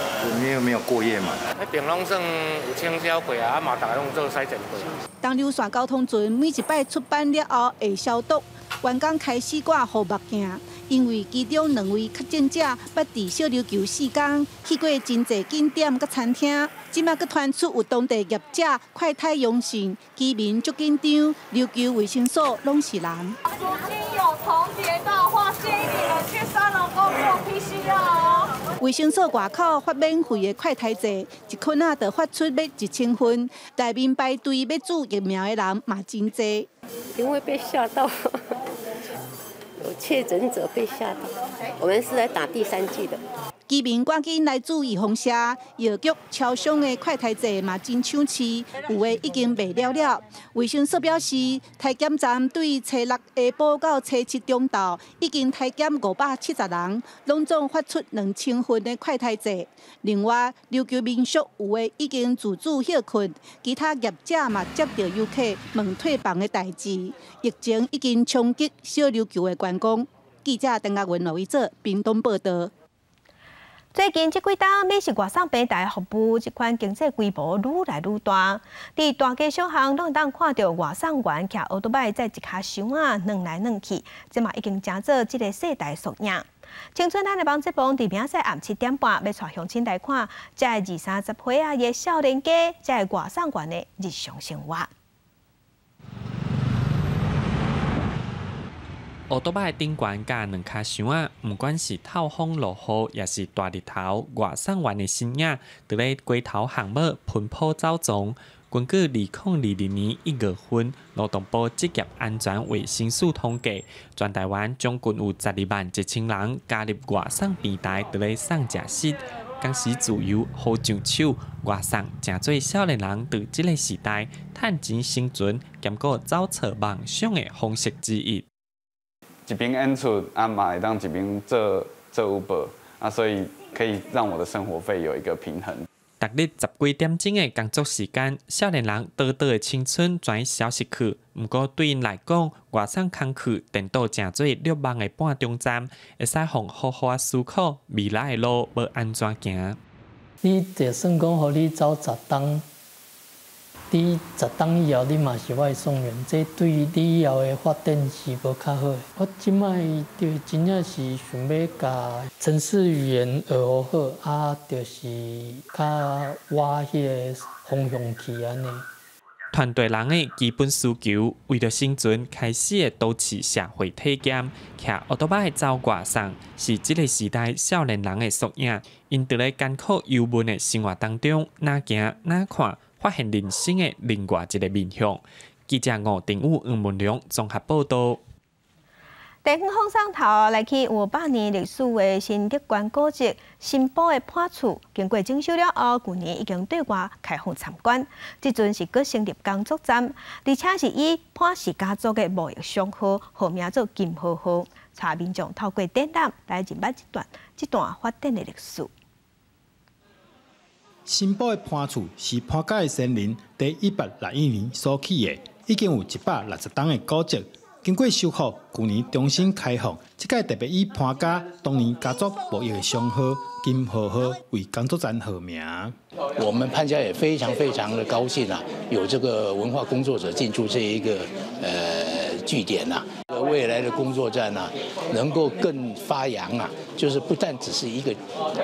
沒有過夜嘛。彼邊攏算有清消過啊，啊嘛，逐家攏做篩檢過。東流線交通船每一擺出班了後會消毒。員工開始掛護目鏡，因為其中2位確診者捌佇小琉球4工，去過真濟景點佮餐廳，這馬閣傳出有當地業者快篩陽性，居民足緊張，琉球衛生所攏是人。如今有重疊的話，建議你們去三龍宮做 PCR 哦。衛生所外口發免費的快篩劑，一分仔就發出欲1000份，內面排隊欲注疫苗的人嘛真濟。因為被嚇到。有確診者被嚇到，我們是來打第3劑的。居民趕緊來注預防射，藥局、超商的快篩劑嘛真搶市，有的已經賣了了。衛生所表示，體檢站對初六下晡到初七中晝已經體檢570人，攏總發出2000份的快篩劑。另外，琉球民宿有的已經自主歇睏，其他業者嘛接到遊客問退房的代誌。疫情已經衝擊小琉球的觀光。記者鄧亞文、羅維哲屏東報道。最近這幾冬，美食外送平台服務這款經濟規模愈來愈大。佇大街小巷攏會當看著外送員騎歐多擺載一跤箱仔，轉來轉去，這嘛已經成做這个世代縮影。青春咱的網節目佇明仔載暗7點半，欲帶鄉親來看這个20-30歲仔的少年家，這个外送員的日常生活。烏多擺頂懸佮兩跤箱仔，毋管是透風落雨，抑是大日頭，外送員的身影，佇咧街頭巷尾奔波走傱。根據2022年1月份勞動部職業安全衛生署統計，全台灣將近有12萬1千人加入外送平台，佇咧送食食。同時自由好上手，外送誠做少年人佇這个時代趁錢生存，兼閣走錯夢想的方式之一。一邊演出，啊嘛會當一邊做 Uber，啊所以可以讓我的生活費有一個平衡。逐日10幾點鐘的工作時間，少年人短短的青春全消失去。毋過對𪜶來講，外送工課顛倒成做欲望的半中站，會使予好好思考未來的路欲按怎行。你就算講予你走10冬，你10冬以後你嘛是外送員，這對你以後的發展是無較好的。我這擺就真正是想欲共程式語言學好，啊，就是較往彼个方向去按呢。團隊人的基本需求，為著生存，開始的都市社會體驗，騎歐多擺走外送，是這个時代少年人的縮影。𪜶佇咧艱苦憂悶的生活當中，哪行哪看，發現人生的另外一個面向。記者吳定武、黃文良綜合報道。地方風送頭來去有百年歷史的新德關古蹟新埔的潘厝，經過整修了後，舊年已經對外開放參觀。這陣是閣成立工作站，而且是以潘氏家族的貿易商號號名做金和號，帶民眾透過展覽來認捌這段發展的歷史。新埔的潘厝是潘家的先人佇161年所起的，已經有160冬的古蹟。經過修復，舊年重新開放。這屆特別以潘家當年家族貿易的商號金和號為工作站號名。我們潘家也非常非常的高興啊，有這個文化工作者進駐這一個據點啊，未來的工作站啊，能夠更發揚啊，就是不但只是一個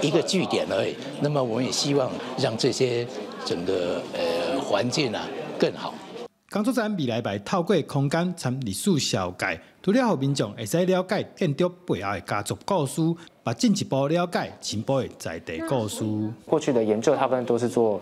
一個據點而已。那麼我們也希望讓這些整個環境啊更好。工作站未來會透過空間參歷史紹介，除了予民眾會使了解建築背後的家族故事，也進一步了解新埔的在地故事。過去的研究大部分都是做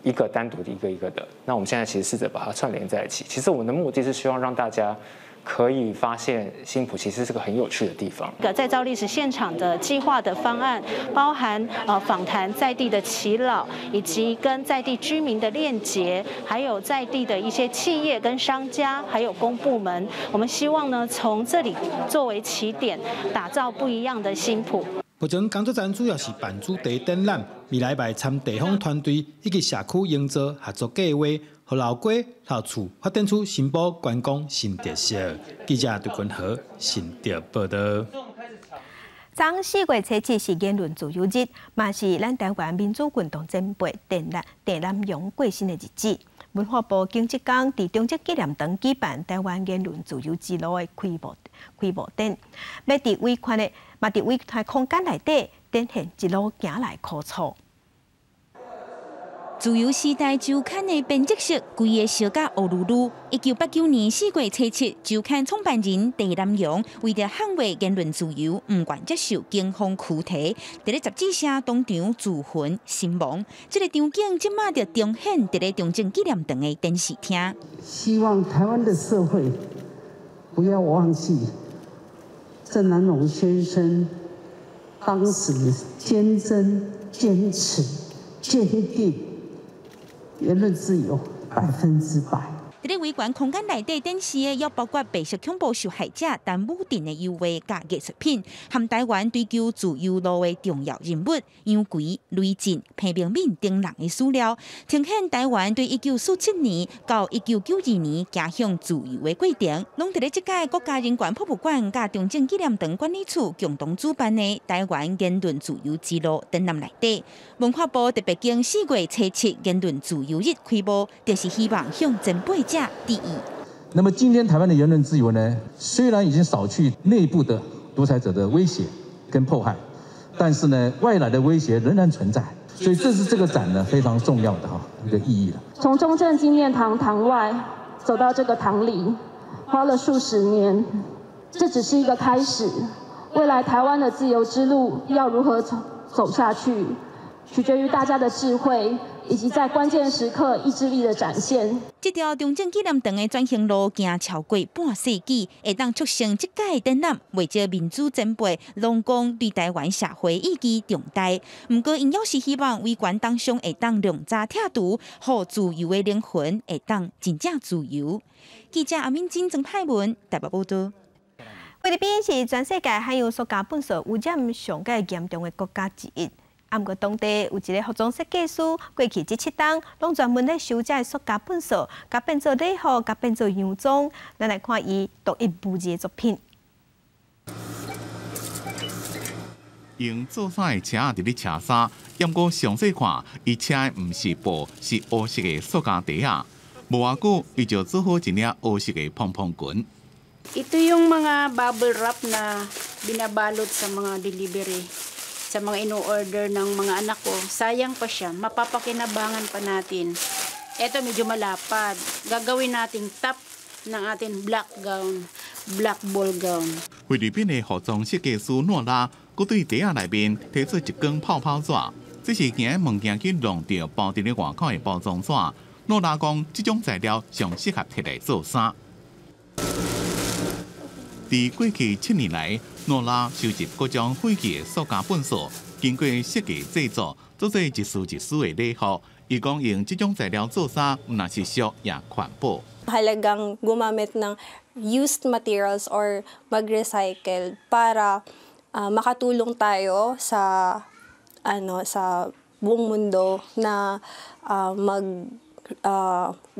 一個單獨的一個一個的，那我們現在其實試着把它串聯在一起。其實我們的目的是希望讓大家可以發現新埔其實是個很有趣的地方。個再造歷史現場的計劃的方案，包含訪談在地的耆老，以及跟在地居民的鏈接，還有在地的一些企業跟商家，還有公部門。我們希望呢，從這裡作為起點，打造不一樣的新埔。目前工作站主要是辦主題展覽，未來會參地方團隊以及社區營造合作計劃，予老街、老厝發展出新埔觀光新特色。記者杜君和新竹報道。昨4月7日是言論自由日，嘛是咱台灣民主運動前輩鄭南榕過身的日子。文化部經這工佇中正紀念堂舉辦台灣言論自由之路的開幕典，欲佇維權的嘛佇維權空間內底展現一路行來苦楚。自由時代週刊的編輯室，規個燒甲烏嚕嚕。1989年4月7日，週刊創辦人鄭南榕為著捍衛言論自由，毋願接受警方拘提，佇咧雜誌社當場自焚身亡。這個場景這馬就重現佇咧中正紀念堂的電視廳。希望台灣的社會不要忘記鄭南榕先生當時堅貞、堅持、堅定。言論自由100%。佇咧維權空間內底展示的，猶包括白色恐怖受害者陳武鎮的油畫佮藝術品，和台灣追求自由路的重要人物楊奎、雷震、彭明敏等人的史料，呈現台灣對1947年到1992年走向自由的過程，攏佇咧這屆國家人權博物館佮中正紀念堂管理處共同主辦的台灣言論自由之路展覽內底，文化部特別經4月7日言論自由日開幕，就是希望向前輩者致意。那麼今天台灣的言論自由呢？雖然已經掃去內部的獨裁者的威脅跟迫害，但是呢，外來的威脅仍然存在。所以這是這個展呢非常重要的一個意義了。從中正紀念堂堂外走到這個堂裡，花了數十年，這只是一個開始。未來台灣的自由之路要如何走下去，取決於大家的智慧。以及在關鍵時刻意志力的展現。這條中正紀念堂的轉型路行超過半世紀，會當促成這屆展覽，袂少民主前輩攏講對台灣社會意義重大。毋過，𪜶猶是希望維權當上會當量早拆除，予自由的靈魂會當真正自由。記者阿敏珍、曾派文台北報道。菲律賓是全世界海洋塑膠垃圾污染上蓋嚴重的國家之一。啊，毋過當地有一個服裝設計師，過去這7冬攏專門咧收這塑膠垃圾，共變做禮服，共變做洋裝。咱來看伊獨一無二的作品。用做衫的車佇咧車衫，毋過詳細看，伊車的毋是布，是烏色的塑膠袋仔。無偌久，伊就做好一領烏色的蓬蓬裙。 Ito yung mga bubble wrap na binabalot sa mga delivery, sa mga ino-order ng mga anak ko. Sayang pa siya, mapapakinabangan pa natin. Ito medyo malapad. Gagawin nating top ng ating black gown, black ball gown. 菲律賓的服裝設計師諾拉，閣對袋仔內面提出一卷泡泡紙，這是驚物件去弄著包佇咧外口的包裝紙。諾拉講，這種材料上適合摕來做衫。佇過去7年來，諾拉收集各種廢棄的塑膠糞埽，經過設計製作，做做一絲一絲的禮服。伊講用這種材料做衫，毋但是俗也環保。 Halagang gumamit ng used materials or mag-recycle para makatulong tayo sa ano sa buong mundo na mag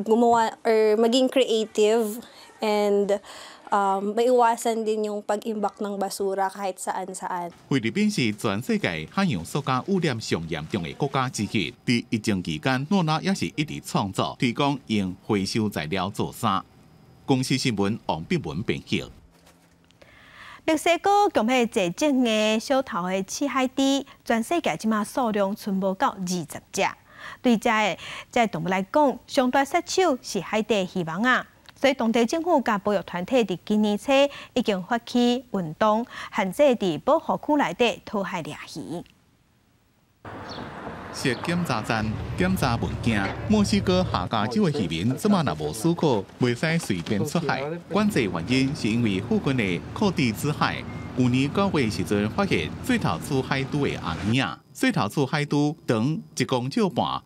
gumawa or maging creative and maiwasan din yung pag-imbak ng basura kahit saan-saan. 菲律賓是全世界海洋塑膠污染上嚴重的國家之一。佇疫情期間，諾拉也是一直創作推廣用回收材料做衫。公視新聞王碧文編輯。墨西哥強迫濟種的小頭的刺海豬，全世界這馬數量賰無夠20隻。對這个這个動物來講，上大殺手是海底漁網仔。所以當地政府佮保育團體佇今年初已經發起運動，限制佇保護區內底討海掠魚。設檢查站檢查物件，墨西哥下加州的漁民這馬若無許可，袂使隨便出海。管制原因是因為附近的闊地之海，舊年9月時陣發現細頭鼠海豬的阿嬰仔。細頭鼠海豬長1.5公尺，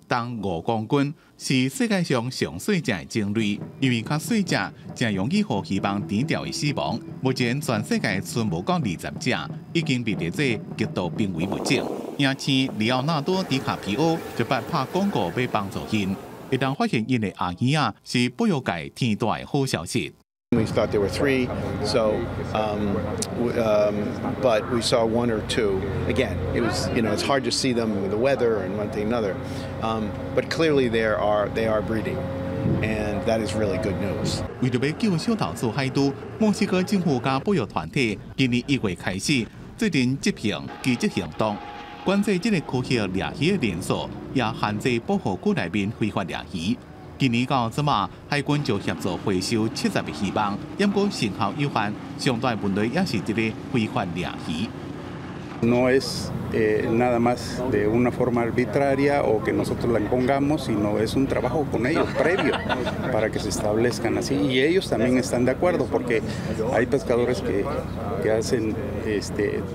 重5公斤，是世界上上細隻的種類。因為較細隻，誠容易予漁網纏牢會死亡。目前全世界賰無夠20隻，已經被列做極度瀕危物種。影星里奧納多·迪卡皮奧就捌拍廣告欲幫助𪜶，會當發現𪜶的阿嬰仔，是保育界天大的好消息。 We thought there were three, so but we saw one or two. Again, it was you know it's hard to see them with the weather and one thing another, but clearly they are breeding, and that is really good news. 為著欲救小頭鼠海豬，墨西哥政府佮保育團體今年1月開始制定執行奇蹟行動，管制這個區域掠魚的人數，也限制保護區內面非法掠魚。今年到這馬，海軍就協助回收70個漁網，毋過成效有限。上大問題也是這个非法掠魚。 No es nada más de una forma arbitraria o que nosotros la impongamos, sino es un trabajo con ellos previo para que se establezcan así. Y ellos también están de acuerdo porque hay pescadores que hacen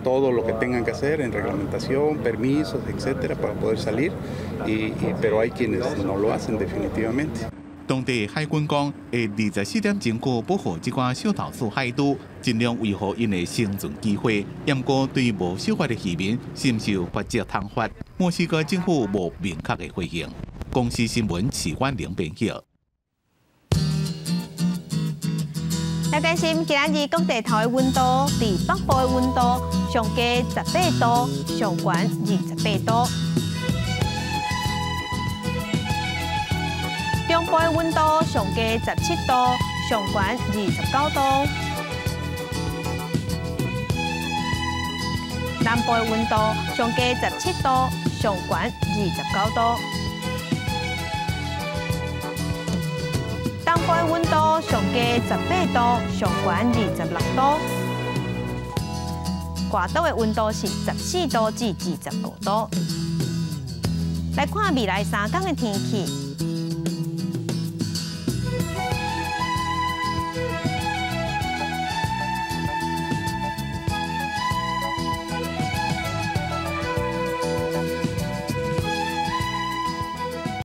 todo lo que tengan que hacer en reglamentación, permisos, etcétera, para poder salir, pero hay quienes no lo hacen definitivamente. 當地海軍講，會24點鐘閣保護這寡小頭鼠海豬，盡量維護𪜶的生存機會。毋過對無守法的漁民，是毋是有罰則通罰？墨西哥政府無明確的回應。公視新聞徐婉玲編輯。來關心今仔日各地頭的溫度，佇北部的溫度上低18度，上懸28度。中部的溫度上低17度，上懸29度。南部的溫度上低17度，上懸29度。東部的溫度上低18度，上懸26度。外島的溫度是14度至25度。來看未來3天的天氣。